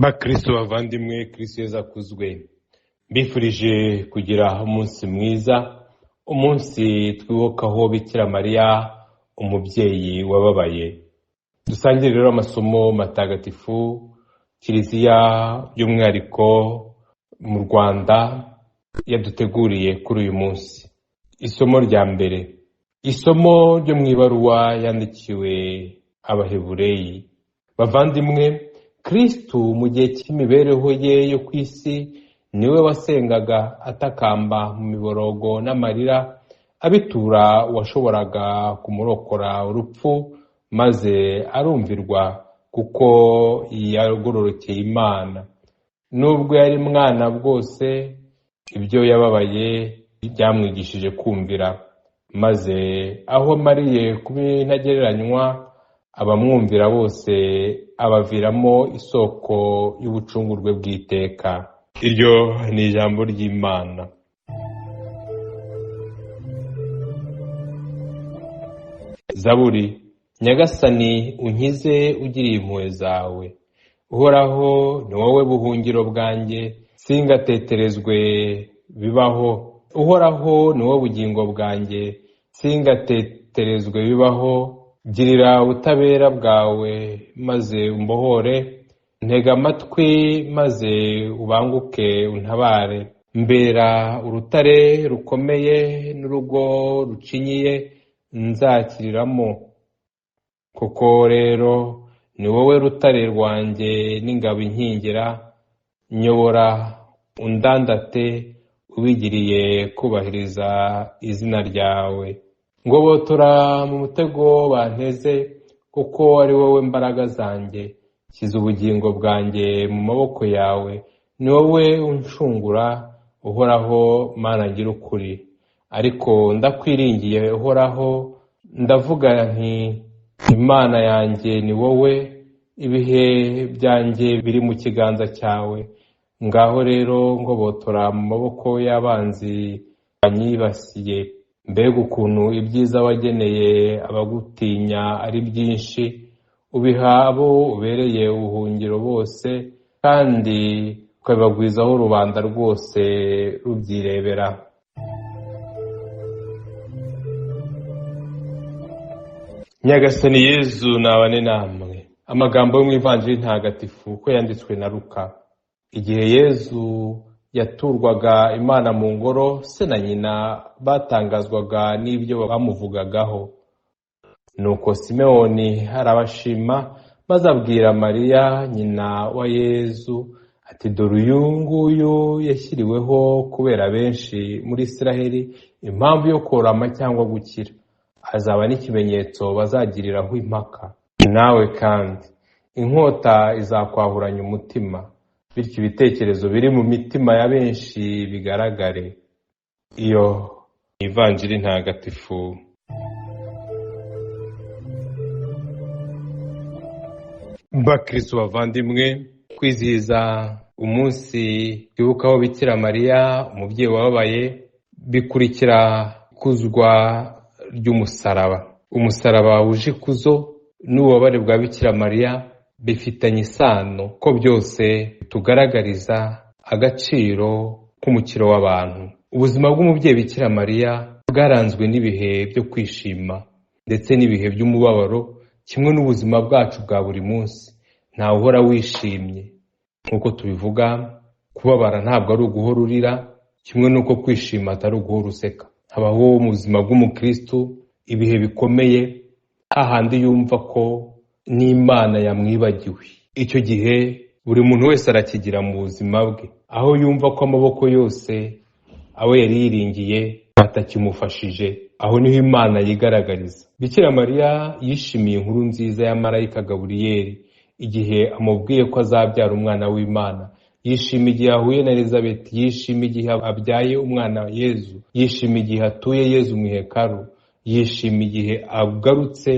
Bakristo bavandimwe, Kristo Yezu akuzwe. Mbifurije kugira umunsi mwiza, umunsi twibukaho Bikira Mariya, umubyeyi wababaye. Dusangire rero amasomo matagatifu Kiliziya by'umwihariko mu Rwanda yaduteguriye kuri uyu munsi. Isomo rya mbere, isomo ryo mu ibaruwa yandikiwe Abahebureyi. Bavandimwe, Kristu mu gihe cy'imibereho ye yo ku isi niwe wasengaga atakamba mu miborogo n'amarira, abitura uwashoboraga kumurokora urupfu, maze arumvirwa kuko yagororokeye Imana. Nubwo yari mwana bwose, ibyo yababaye byamwigishije kumvira, maze aho amariye kuba intagereranywa, abamwumvira bose abaviramo isoko y'ubucungurwe bw'iteka. Iryo ni ijambo ry'Imana. Zaburi. Nyagasani, unkize ugiriye impuhwe zawe. Uhoraho, ni wowe buhungiro bwanjye, singateterezwe bibaho. Uhoraho, ni wowe bugingo bwanjye, singateterezwe bibaho. Girira ubutabera bwawe maze umbohore, ntega amatwi maze ubanguke untabare. Mbera urutare rukomeye n'urugo rucinyiye nzakiriramo. Koko rero ni wowe rutare rwanjye n'ingabo inkingira, nyobora undandate ubigiriye kubahiriza izina ryawe. Ngobotora mu mutego banteze, kuko ari wowe mbaraga zanjye. Shyize ubugingo bwanjye mu maboko yawe, ni wowe unshungura, Uhoraho Mana ngira ukuri. Ariko ndakwiringiye Uhoraho, ndavuga nti Imana yanjye ni wowe, ibihe byanjye biri mu kiganza cyawe. Ngaho rero ngobotora mu maboko y'abanzi banyibasiye. Mbega ukuntu ibyiza wageneye abagutinya ari byinshi, ubiha abo ubereye ubuhungiro bose, kandi ukabibagwizaho rubanda rwose rubyirebera. Nyagasani Yezu nabane namwe. Amagambo yo mu Ivanjiri ntagatifu uko yanditswe na Luka. Igihe Yezu yaturwaga Imana mu ngoro, se na nyina batangazwaga n'ibyo bamuvugagaho. Nuko Simewoni arabashima, maze abwira Mariya nyina wa Yezu ati: dore uyu nguyu yashyiriweho kubera benshi muri Israheli impamvu yo korama cyangwa gukira, azaba n'ikimenyetso bazagiriraho impaka. Nawe kandi inkota izakwahuranya umutima, bityo ibitekerezo biri mu mitima ya benshi bigaragare. Iyo ni Ivanjiri ntagatifu. Bakristo bavandimwe, kwizihiza umunsi twibukaho Bikira Mariya umubyeyi wababaye bikurikira ikuzwa ry'umusaraba. Umusaraba wuje ikuzo n'ububabare bwa Bikira Mariya bifitanye isano, ko byose bitugaragariza agaciro k'umukiro w'abantu. Ubuzima bw'umubyeyi Bikira Mariya bwaranzwe n'ibihe byo kwishima ndetse n'ibihe by'umubabaro, kimwe n'ubuzima bwacu bwa buri munsi. Ntawe uhora wishimye. Nk'uko tubivuga, kubabara ntabwo ari uguhora urira, kimwe n'uko kwishima atari uguhora useka. Habaho mu buzima bw'umukristo ibihe bikomeye, hahandi yumva ko n'Imana yamwibagiwe. Icyo gihe buri muntu wese arakigira mu buzima bwe, aho yumva ko amaboko yose abo yari yiringiye batakimufashije. Aho niho Imana yigaragariza. Bikira Mariya yishimiye inkuru nziza ya marayika Gaburiyeli igihe amubwiye ko azabyara umwana w'Imana. Yishima igihe ahuye na Elizabeth, yishima igihe abyaye umwana Yezu, yishima igihe atuye Yezu mu ihekaru, yishima igihe agarutse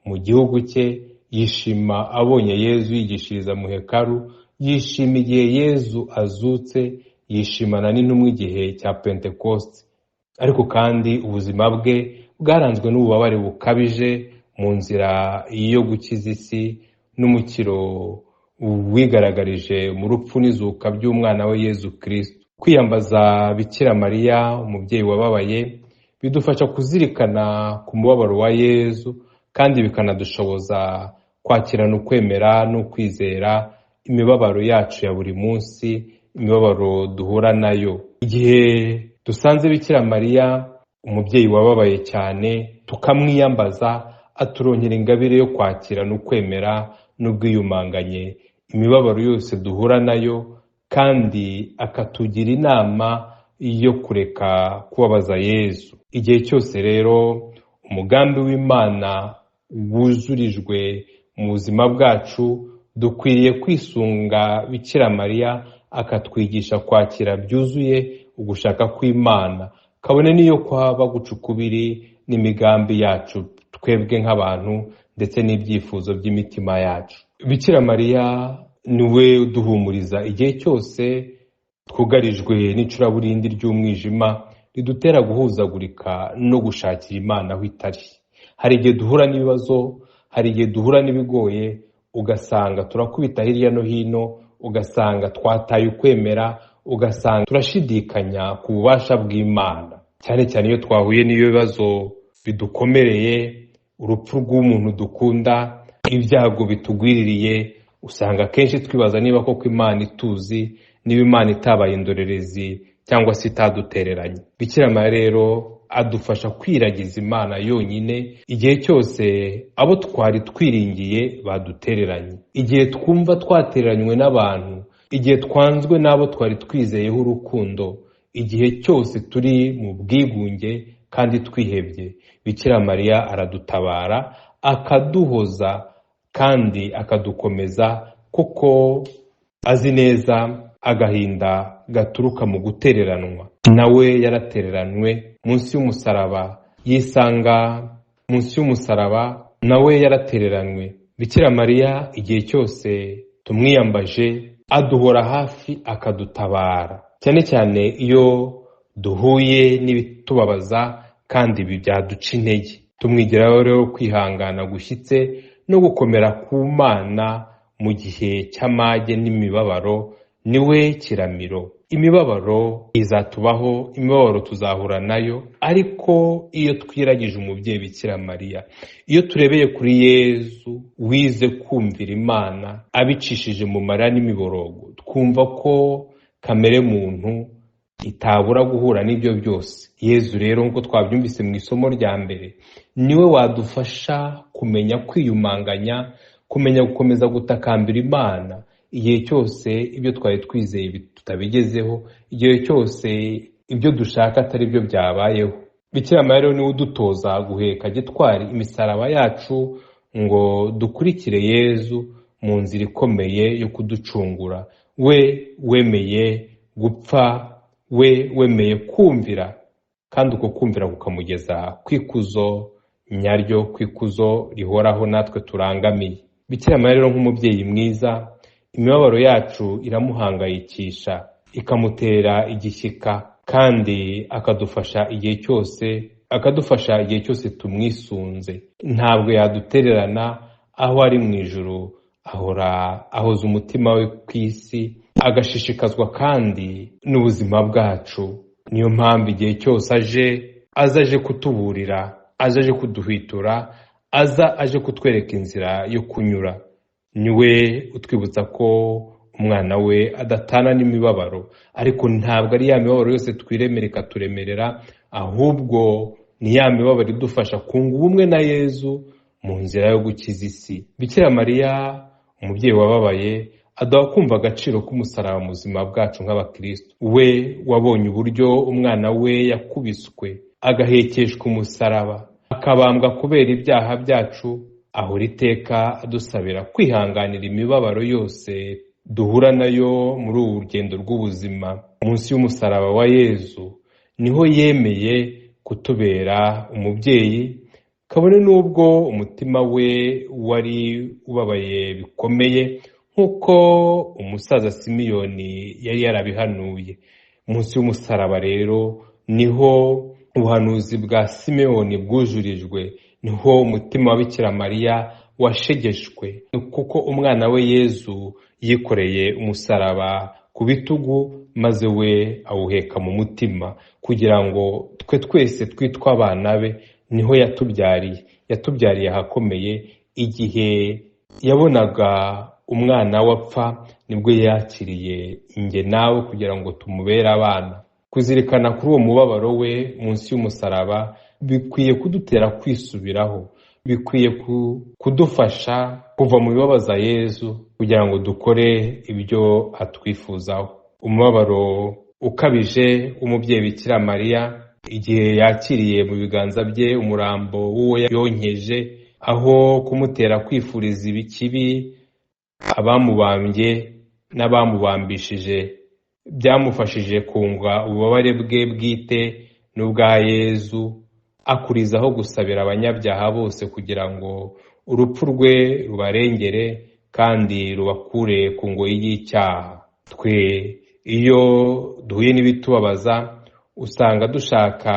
mu gihugu cye, yishima abonye Yezu yigishiriza mu hekaru, yishima igihe Yezu azutse, yishimana n'intumwa igihe cya Pentekoste. Ariko kandi ubuzima bwe bwaranzwe n'ububabare bukabije mu nzira yo gukiza isi n'umukiro Wigaragarije mu rupfu n'izuka by'umwana we Yezu Kristo. Kwiyambaza Bikira Mariya, umubyeyi wababaye, bidufasha kuzirikana ku mubabaro wa Yezu, kandi bikanadushoboza kwakirana ukwemera n'ukwizera imibabaro yacu ya buri munsi, imibabaro duhura nayo. Igihe dusanze Bikira Mariya, umubyeyi wababaye cyane, tukamwiyambaza, aturonkera ingabire yo kwakira n'ukwemera n'ubwiyumanganye imibabaro yose duhura nayo, kandi akatugira inama yo kureka kubabaza Yezu. Igihe cyose rero umugambi w'Imana wuzurijwe mu buzima bwacu, dukwiriye kwisunga Bikira Mariya akatwigisha kwakira byuzuye ugushaka kw'Imana, kabone n'iyo kwaba guca ukubiri n'imigambi yacu twebwe nk'abantu ndetse n'ibyifuzo by'imitima yacu. Bikira Mariya niwe uduhumuriza igihe cyose twugarijwe n'icuraburindi ry'umwijima ridutera guhuzagurika no gushakira Imana aho itari. Hari igihe duhura n'ibibazo, hari igihe duhura n'ibigoye, ugasanga turakubita hirya no hino, ugasanga twataye ukwemera, ugasanga turashidikanya ku bubasha bw'Imana. Cyane cyane iyo twahuye n'ibibazo bidukomereye, urupfu rw'umuntu dukunda, ibyago bitugwiririye, usanga akenshi twibaza niba koko Imana ituzi, niba Imana itabaye indorerezi cyangwa se itadutereranye. Bikira Mariya rero adufasha kwiragiza Imana yonyine igihe cyose abo twari twiringiye badutereranye, igihe twumva twatereranywe n'abantu, igihe twanzwe n'abo twari twizeyeho urukundo, igihe cyose turi mu bwigunge kandi twihebye, Bikira Mariya aradutabara, akaduhoza kandi akadukomeza, kuko azi neza agahinda gaturuka mu gutereranwa. Nawe yaratereranywe munsi y'umusaraba, yisanga munsi y'umusaraba, nawe yaratereranywe. Bikira Mariya igihe cyose tumwiyambaje aduhora hafi akadutabara, cyane cyane iyo duhuye n'ibitubabaza kandi ibi byaduca intege. Tumwigiraho rero kwihangana gushyitse no gukomera ku Mana mu gihe cy'amage n'imibabaro. Niwe kiramiro. Imibabaro izatubaho, imibabaro tuzahura nayo, ariko iyo twiragije umubyeyi Bikira Mariya, iyo turebeye kuri Yezu wize kumvira Imana abicishije mu marira n'imiborogo, twumva ko kamere muntu itabura guhura n'ibyo byose. Yezu rero, nk'uko twabyumvise mu isomo rya mbere, niwe wadufasha kumenya kwiyumanganya, kumenya gukomeza gutakambira Imana igihe cyose ibyo twari twizeye tutabigezeho, igihe cyose ibyo dushaka atari byo byabayeho. Bikira Mariya rero niwe udutoza guheka gitwari imisaraba yacu ngo dukurikire Yezu mu nzira ikomeye yo kuducungura. We wemeye gupfa, we wemeye kumvira, kandi uko kumvira kukamugeza ku ikuzo nyaryo, ku ikuzo rihoraho natwe turangamiye. Bikira Mariya rero nk'umubyeyi mwiza, imibabaro yacu iramuhangayikisha, ikamutera igishyika, kandi akadufasha igihe cyose, akadufasha igihe cyose tumwisunze. Ntabwo yadutererana, aho ari mu ijuru ahora ahoza umutima we ku isi, agashishikazwa kandi n'ubuzima bwacu. Niyo mpamvu igihe cyose aje, aza aje kutuburira, aza aje kuduhwitura, aza aje kutwereka inzira yo kunyura. Niwe utwibutsa ko umwana we adatana n'imibabaro, ariko ntabwo ari ya mibabaro yose twiremera ikaturemerera, ahubwo ni ya mibabaro idufasha kunga ubumwe na Yezu mu nzira yo gukiza isi. Bikira Mariya, umubyeyi wababaye, aduha kumva agaciro k'umusaraba mu buzima bwacu nk'abakristo. We wabonye uburyo umwana we yakubiswe, agahekeshwa umusaraba, akabambwa kubera ibyaha byacu, ahora iteka adusabira kwihanganira imibabaro yose duhura nayo muri ubu rugendo rw'ubuzima. Munsi y'umusaraba wa Yezu niho yemeye kutubera umubyeyi, kabone n'ubwo umutima we wari ubabaye bikomeye, nk'uko umusaza Simiyoni yari yarabihanuye. Munsi y'umusaraba rero niho ubuhanuzi bwa Simeyoni bwujurijwe, niho umutima wa Bikira Mariya washegeshwe, kuko umwana we Yezu yikoreye umusaraba ku bitugu maze we awuheka mu mutima, kugira ngo twe twese twitwa abana be. Niho yatubyariye, yatubyariye ahakomeye. Igihe yabonaga umwana we apfa, nibwo yakiriye inge nawe kugira ngo tumubere abana. Kuzirikana kuri uwo mubabaro we munsi y'umusaraba bikwiye kudutera kwisubiraho, bikwiye kudufasha kuva mu bibabaza Yezu kugira ngo dukore ibyo atwifuzaho. Umubabaro ukabije w'umubyeyi Bikira Mariya igihe yakiriye mu biganza bye umurambo w'uwo yonkeje, aho kumutera kwifuriza ibikibi abamubambye n'abamubambishije, byamufashije kunga ububabare bwe bwite n'ubwa Yezu, akurizaho gusabira abanyabyaha bose kugira ngo urupfu rwe rubarengere kandi rubakure ku ngoyi y'icyaha. Twe iyo duhuye n'ibitubabaza usanga dushaka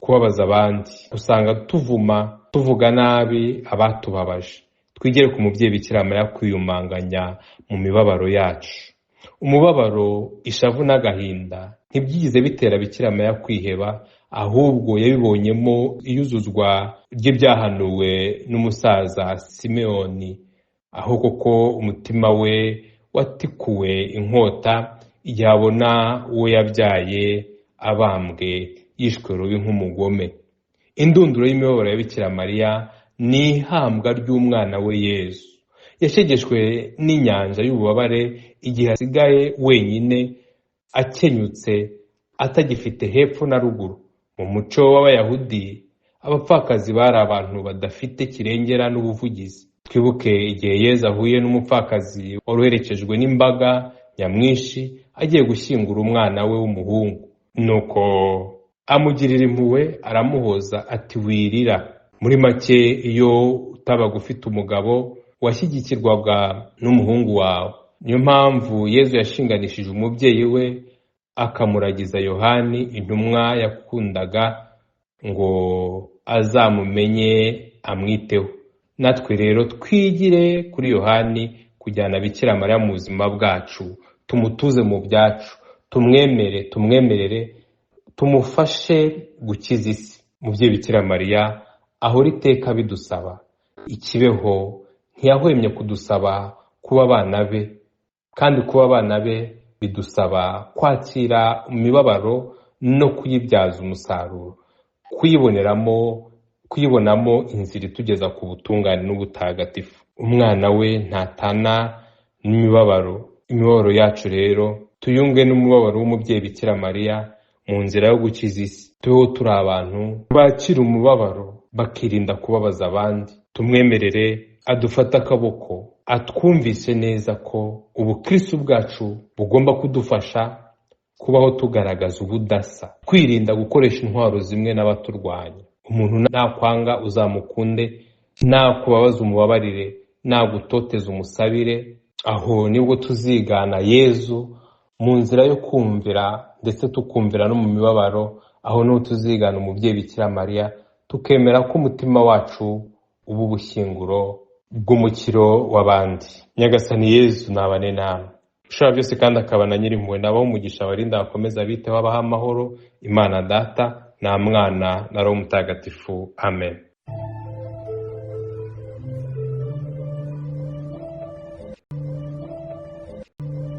kubabaza abandi, usanga tuvuma, tuvuga nabi abatubabaje. Twigere ku mubyeyi Bikira Mariya kwiyumanganya mu mibabaro yacu. Umubabaro, ishavu n'agahinda ntibyigize bitera Bikira Mariya kwiheba, ahubwo yabibonyemo iyuzuzwa ry'ibyahanuwe n'umusaza Simeyoni, aho koko umutima we watikuwe inkota igihe abona uwo yabyaye abambwe yishwe rubi nk'umugome. Indunduro y'imibabaro ya Bikira Mariya ni ihambwa ry'umwana we Yezu. Yashegeshwe n'inyanja y'ububabare igihe asigaye wenyine, akenyutse, atagifite hepfo na ruguru. Mu muco w'Abayahudi, abapfakazi bari abantu badafite kirengera n'ubuvugizi. Twibuke igihe Yezu ahuye n'umupfakazi wari uherekejwe n'imbaga nyamwinshi agiye gushyingura umwana we w'umuhungu. Nuko amugirira impuhwe, aramuhoza ati wirira. Muri make, iyo utabaga ufite umugabo washyigikirwaga n'umuhungu wawe. Niyo mpamvu Yezu yashinganishije umubyeyi we akamuragiza Yohani, intumwa yakundaga, ngo azamumenye amwiteho. Natwe rero twigire kuri Yohani kujyana Bikira Mariya mu buzima bwacu, tumutuze mu byacu, tumwemere, tumwemerere, tumufashe gukiza isi. Mubyeyi Bikira Mariya ahora iteka bidusaba. Ikibeho ntiyahwemye kudusaba kuba abana be, kandi kuba abana be bidusaba kwakira imibabaro no kuyibyaza umusaruro, kuyibonamo inzira itugeza ku butungane n'ubutagatifu. Umwana we ntatana n'imibabaro. Imibabaro yacu rero tuyunge n'umubabaro w'umubyeyi Bikira Mariya mu nzira yo gukiza isi. Tubeho turi abantu bakira umubabaro, bakirinda kubabaza abandi. Tumwemerere adufate akaboko, atwumvise neza ko ubukristo bwacu bugomba kudufasha kubaho tugaragaza ubudasa, kwirinda gukoresha intwaro zimwe n'abaturwanya. Umuntu nakwanga uzamukunde, nakubabaza umubabarire, nagutoteza umusabire. Aho nibwo tuzigana Yezu mu nzira yo kumvira, ndetse tukumvira no mu mibabaro. Aho niho tuzigana umubyeyi Bikira Mariya, tukemera ko umutima wacu uba ubushyinguro bw'umukiro w'abandi. Nyagasani Yezu nabane namwe, ushobora byose kandi akaba na nyirimpuhwe, nabahe umugisha, abarinde, abakomeze, abiteho, abahe amahoro. Imana Data na Mwana na Roho Mutagatifu. Amen.